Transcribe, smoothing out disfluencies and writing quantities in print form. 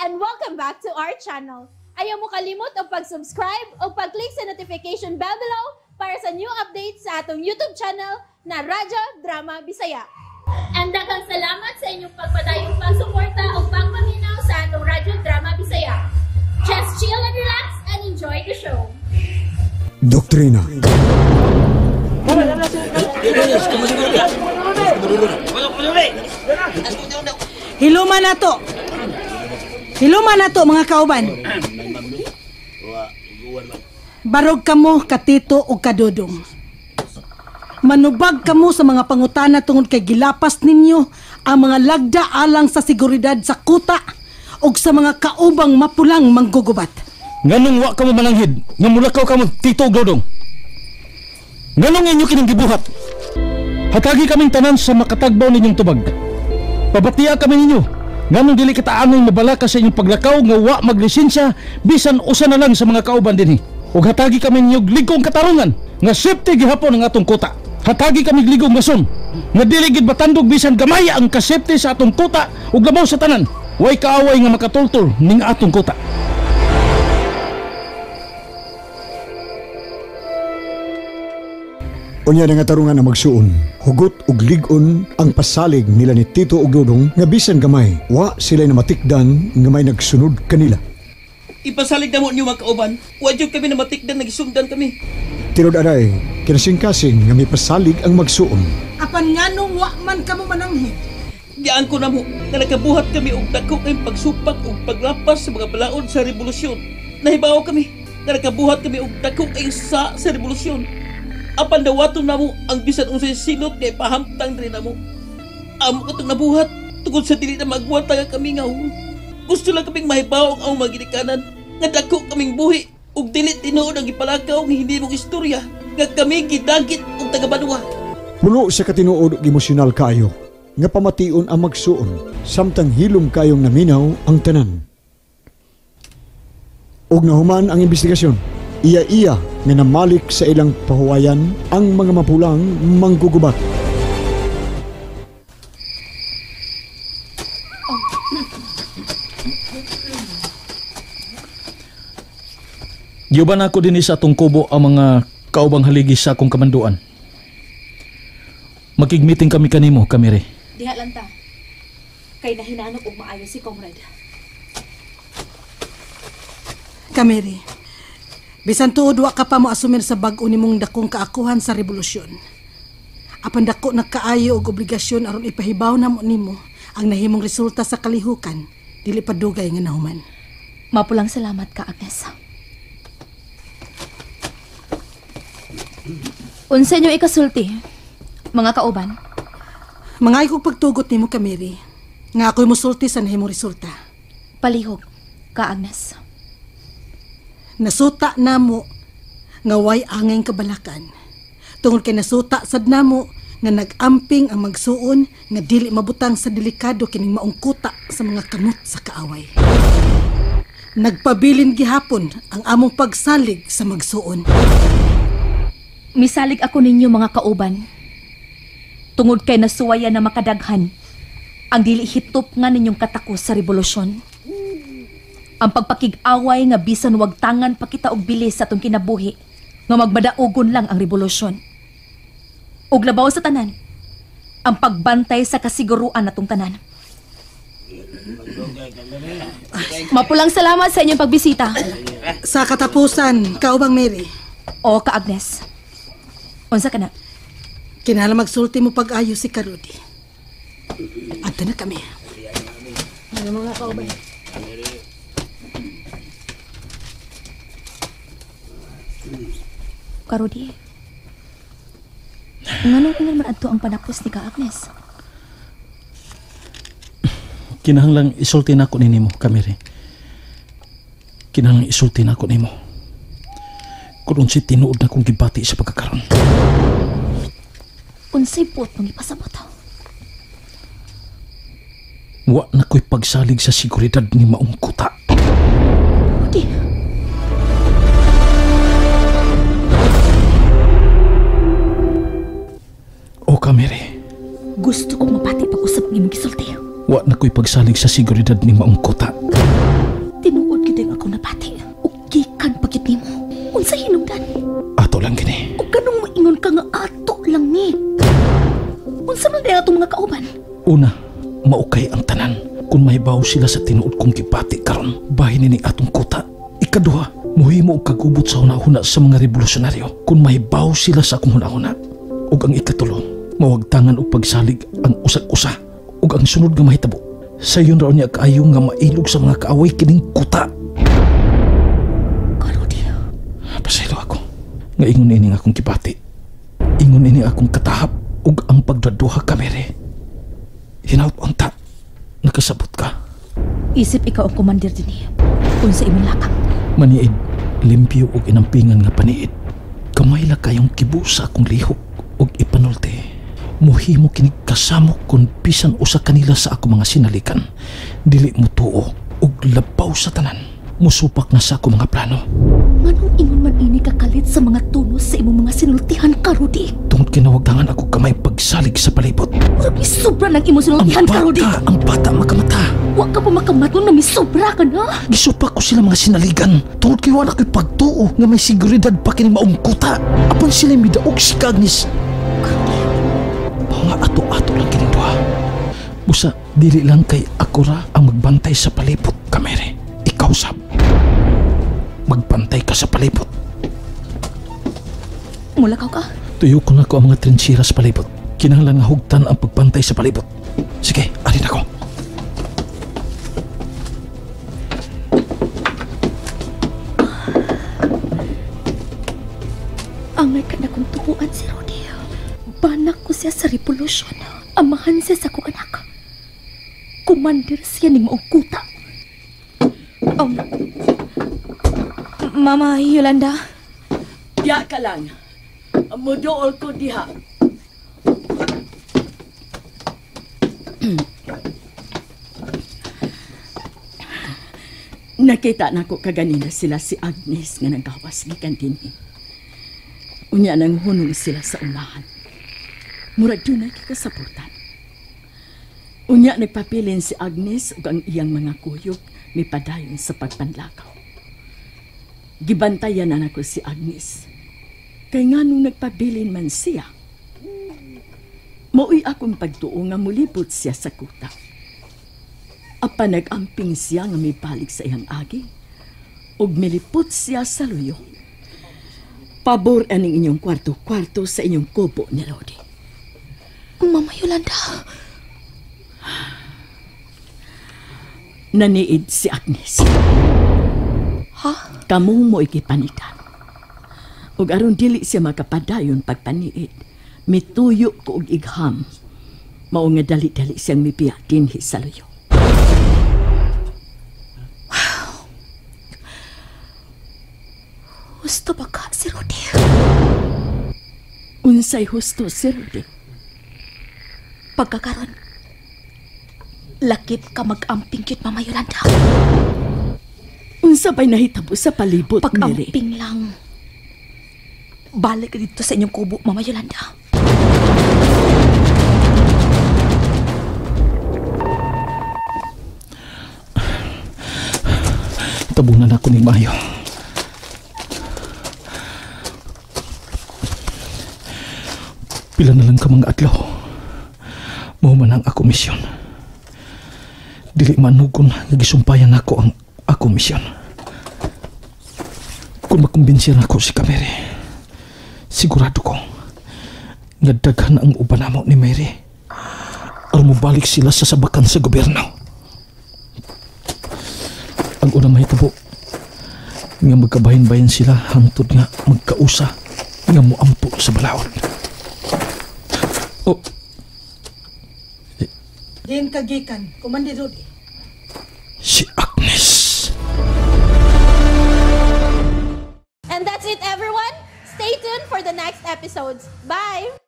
And welcome back to our channel. Ayaw mo kalimot og pag-subscribe o pag-click sa notification bell below para sa new updates sa atong YouTube channel na Radyo Drama Bisaya. And daghang salamat sa inyong pagpadayong pagsuporta o pagpaminaw sa atong Radyo Drama Bisaya. Just chill and relax and enjoy the show. Doktrina. Hiluma na to. Hiluma na to mga kauban. Barog kamo katito o kadudong. Manubag kamo sa mga pangutana tungod kay gilapas ninyo ang mga lagda alang sa seguridad sa kuta ug sa mga kaubang mapulang manggugubat. Nganong wa kamo mananghid nga mulakaw kamo Tito ug Dodong? Nganong inyo kining gibuhat? Hatagi kaming tanan sa makatagbaw ninyong tubag. Pabatiya kami ninyo nganong dili kita anong mabalaka sa inyong paglakaw nga wa maglisensya bisan usa na lang sa mga kauban dinhi. Ug hatagi kami ninyo ligong katarungan nga safety gihapon ang atong kuta. Hatagi kami ligong rason nga dili gid matandog bisan gamay ang kasafety sa atong kuta ug labaw sa tanan. Way kaaway nga makatultol ning atong kuta. Unya na nga tarungan ang magsuon, hugot ug lig-on ang pasalig nila ni Tito ug Dodong nga bisan gamay, wa sila namatikdan nga may nagsunod kanila. Ipasalig na mo niyo mga kauban, wa jud kami namatikdan, nagisundan kami. Tinud aday, kinasing-kasing nga may pasalig ang magsuon. Apan nganong wa man kamo mananghid? Giaan ko na mo nga nakabuhat kami og dako kayong pagsupak ug paglapas sa mga balaod sa revolusyon. Nahibaw kami nga nakabuhat kami og dako kayong sa revolusyon. Apan dawaton namo ang bisan unsay silot kay pahamtang diri namo. Amo katong nabuhat tungod sa dili na magwanta nga kami nga. Gusto lang kaming mahibaw ang among mga ginikanan nga dako kaming buhi ug dili tinuod ang gipalakaw nga hindi mong istorya nga kami gidagit og taga-banwa. Puno sa katinuod ug emosyonal kaayo nga pamation ang magsuon samtang hilom kayong naminaw ang tanan. Ug nahuman ang investigasyon. Iya-iya nga namalik sa ilang pahuwayan ang mga mapulang manggugubat. Giuban ako dinhi sa atong kubo ang mga kaubang haligi sa akong kamanduan. Makig-meeting kami kanimo, Kamire. Diha lang ta. Kay nahinanok og maayo si Comrade. Kamire, bisan tuod wa ka pa mo asumir sa bag-o nimong dakong kaakuhan sa revolusyon. Apan dako nagkaayo og obligasyon aron ipahibaw namo nimo ang nahimong resulta sa kalihukan, dili pa dugay nga nahuman. Mapulang salamat ka, Agnes. Unsa inyo ikasulti, mga kauban? Mangay kog pagtugot nimo, Kamiri, nga ako'y musulti sa nahimong resulta. Palihog ka, Agnes. Nasuta namo nga way angay kabalakan. Tungod kay nasuta sad namo nga nag-amping ang magsuon nga dili mabutang sa delikado kining maong kuta sa mga kamot sa kaaway. Nagpabilin gihapon ang among pagsalig sa magsuon. Misalig ako ninyo mga kauban. Tungod kay nasuwayan na makadaghan ang dili hitop nga ninyong katakos sa revolusyon. Ang pagpakig-away nga bisan wag tangan pakita og bilis sa atong kinabuhi nga magmadaugon lang ang revolusyon. Ug labaw sa tanan, ang pagbantay sa kasiguruan natong tanan. Mapulang salamat sa inyong pagbisita. Sa katapusan, kaubang Mary. O ka Agnes. Unsa ka na? Kinahanglan magsulti mo pag-ayo si Karudi. Adto na kami. Ano mga kaubay? Karudi, nganong ingon man adto ang panapos ni ka Agnes? Kinahanglang isulti nako nimo, Kamire. Kinahanglang isulti nako nimo. Kung unsay tinuod na kong gibati sa pagkakaron. Unsay puot mong ipasabot? Wa na ko'y pagsalig sa seguridad ni maong kuta. Rudi. O Kamire. Gusto kong mapati pag-usap ng imong gisulti. Wa na ko'y pagsalig sa seguridad ni maong kuta. Una, maukay ang tanan kung mahibaw sila sa tinuod kong gibati karon bahin ni atong kuta. Ikaduha, muhimo og kagubot sa hunahuna sa mga revolusyonaryo kung mahibaw sila sa akong hunahuna. Ug ang ikatulo, mawagtangan og pagsalig ang usag-usa ug ang sunod nga mahitabo. Sayon raw niya kaayo nga mailog sa mga kaaway kining kuta. Karodi. Pasaylo ako nga ingon ini akong gibati. Ingon ini akong katahap ug ang pagduha kamere. Hinaut unta nakasabot ka. Isip ikaw ang commander dinhi. Unsa imong lakang? Maniid, limpyo ug inampingan nga paniid. Gamay la kayong kibo sa akong lihok ug ipanulte. Muhimo kinig kasamok kun bisan usa kanila sa ako mga sinalikan. Dili mo tuo ug labaw sa tanan. Musupak na sa ako mga plano. Nganong ingon man ini kakalit sa mga tunos sa imong mga sinultihan Karodi? Tungod kinawagdangan ako kamay pagsalig sa palibot. Murag misobra lang imong sinultihan Karodi. Ang bata makamata. Wa ka pa makamatong na misobra ka na. Gisupak ko sila mga sinaligan. Tungod kay wala ko'y pagtuo nga may seguridad pa kini maong kuta. Apan sila midaog si Agnes. Karodi. Mga ato-ato lang kining duha. Busa, dili lang kay ako ra ang magbantay sa palibot, kamere. Ikaw sab. Magbantay ka sa palibot. Mulakaw ka? Tuyo ko na ko ang mga trinchera sa palibot. Kinahanglan nga hugtan ang pagbantay sa palibot. Sige, arin ako. Angay ka na kung tuhuan si Rodi. Banak ko siya sa revolusyon. Amahan siya sa akong anak. Commander siya ning maong kuta. Mama Yolanda. Diya ka lang. Mudool ko diha. Nakita na ko kaganina sila si Agnes nga nagawas gikan dinhi. Unya nang hunong sila sa unahan. Murag dunay kikasaputan. Unya nagpapilin si Agnes ug ang iyang mga kuyog mipadayon sa pagpanlakaw. Gibantayan na nako si Agnes. Kay nganong nagpabilin man siya. Maoy akong pagtuo nga mulibot siya sa kuta. Apan nag-amping siya nga mibalik sa iyang agi ug milipot siya sa luyo. Pabor aning inyong kwarto-kwarto sa inyong kubo ni Rodi. Mama Yolanda. Naniid si Agnes. Ha? Kamu mo ikipanitan. Ug aron dili siya makapadayon pagpaniid, mituyo ko og igham. Mao nga dali-dali siyang mibiya dinhi sa luyo. Wow. Husto ba ka si Rodi? Unsay husto si Rodi? Pagkakaron, lakip ka mag-amping cute, Mama Yolanda. Unsa ba'y nahitabo sa palibot, Mary? Pag-amping lang. Balik dito sa inyong kubo, Mama Yolanda. Tabunan ako ni Mayo. Pila na lang ka mga adlaw. Mao man ang ako misyon. Dili manugon nga gisumpayan nako ang ako misyon. Kung makumbinsi nako si Kamere, sigurado ko nga daghan ang uban namo ni Mary. Aron mobalik sila sa sabakan sa gobyerno. Ang unang mahitabo nga magkabahin-bahin sila hangtod nga magkausa nga moampo sa balaod. Oh. Diin ka gikan, Commander Rodi. Si Agnes. And that's it, everyone. Stay tuned for the next episodes. Bye!